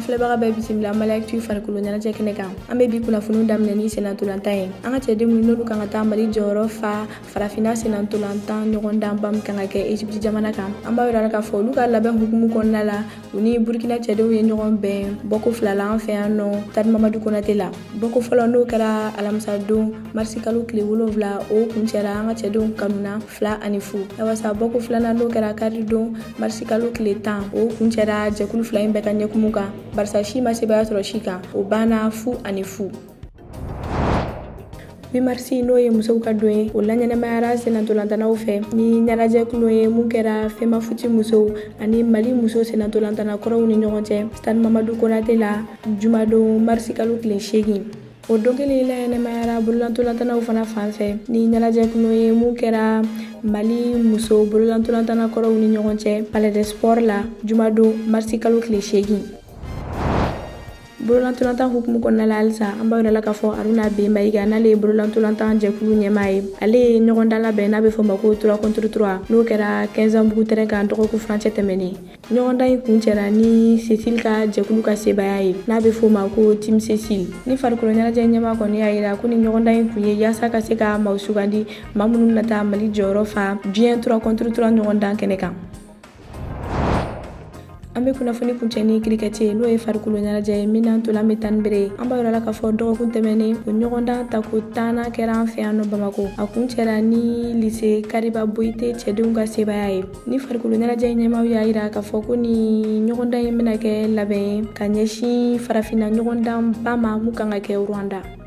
Filɛbaga bɛɛ bisimila Mali Actu farikolo ɲɛnajɛ kɛnɛ kan. An bɛ bi kunnafoniw daminɛ ni sennantolatan ye. An ka cɛden minnu n'olu kan ka taa Mali jɔyɔrɔ fa farafinna sennantolatan ɲɔgɔndanba min kan ka kɛ Egypte jamana kan, an b'a yira k'a fɔ olu ka labɛn hukumu kɔnɔna la, u ni Burkina cɛdenw ye ɲɔgɔn bɛn bɔko fila la an fɛ yan nɔ Stade Mamadu Konate la. Bɔko fɔlɔ, n'o kɛra alamisa don marisi kalo tile 7, o kuncɛra an ka cɛdenw kanuna 2-0. Walasa bɔko filanan, n'o kɛra kari don marisi kalo tile 10, o kuncɛra jɛkulu fila in bɛɛ ka ɲɛkumu kan, barisa si ma sebaaya sɔrɔ si kan, o banna 0-0. 8 marisi, n'o ye musow ka don ye, o laɲɛnɛmayara sennantolantanaw fɛ ni ɲɛnajɛ tulon ye mun kɛra Femafoot musow ani Mali muso sennantolantana kɔrɔw ni ɲɔgɔn cɛ Stade Mamadu Konate la jumadon marisi kalo tile 8. O don kelen laɲɛnɛmayara bololantolantanaw fana fan fɛ ni ɲɛnajɛ tulon ye mun kɛra Mali muso bololantolantana kɔrɔw ni ɲɔgɔn cɛ Palais des Sports la jumadon marisi kalo tile 8. Bololantolatan hukumu kɔnɔna la halisa, an b'a yira la k'a fɔ Aruna B Mayiga, n'ale ye bololantolatan jɛkulu ɲɛmaa ye, ale ye ɲɔgɔndan labɛn n'a bɛ fɔ ma ko 3 contre 3, n'o kɛra Quinzambougou terrain kan dɔgɔkun furancɛ tɛmɛnen. Ɲɔgɔndan in kuncɛra ni Cécile ka jɛkulu ka sebaaya ye, n'a bɛ fɔ o ma ko Team Cécile. Ni farikolo ɲɛnajɛ ɲɛmaa kɔni y'a yira ko ni ɲɔgɔndan in kun ye yaasa ka se ka maaw sugandi, maa minnu bɛna taa Mali jɔyɔrɔ fa diɲɛ 3 contre 3 ɲɔgɔndan kɛnɛ kan. An bɛ kunnafoni kuncɛ ni cricket ye, n'o ye farikolo ɲɛnajɛ ye min na ntolan bɛ tan ni bere ye. An b'a yira la k'a fɔ dɔgɔkun tɛmɛnen, o ɲɔgɔndan tako 10nan kɛra an fɛ yan nɔ Bamako. A kuncɛra ni Lycée Kariba Boyite cɛdenw ka sebaaya ye. Ni farikolo ɲɛnajɛ ɲɛmaaw y'a yira k'a fɔ ko ni ɲɔgɔndan in bɛna kɛ labɛn ye ka ɲɛsin farafinna ɲɔgɔndanba ma mun kan ka kɛ Rwanda.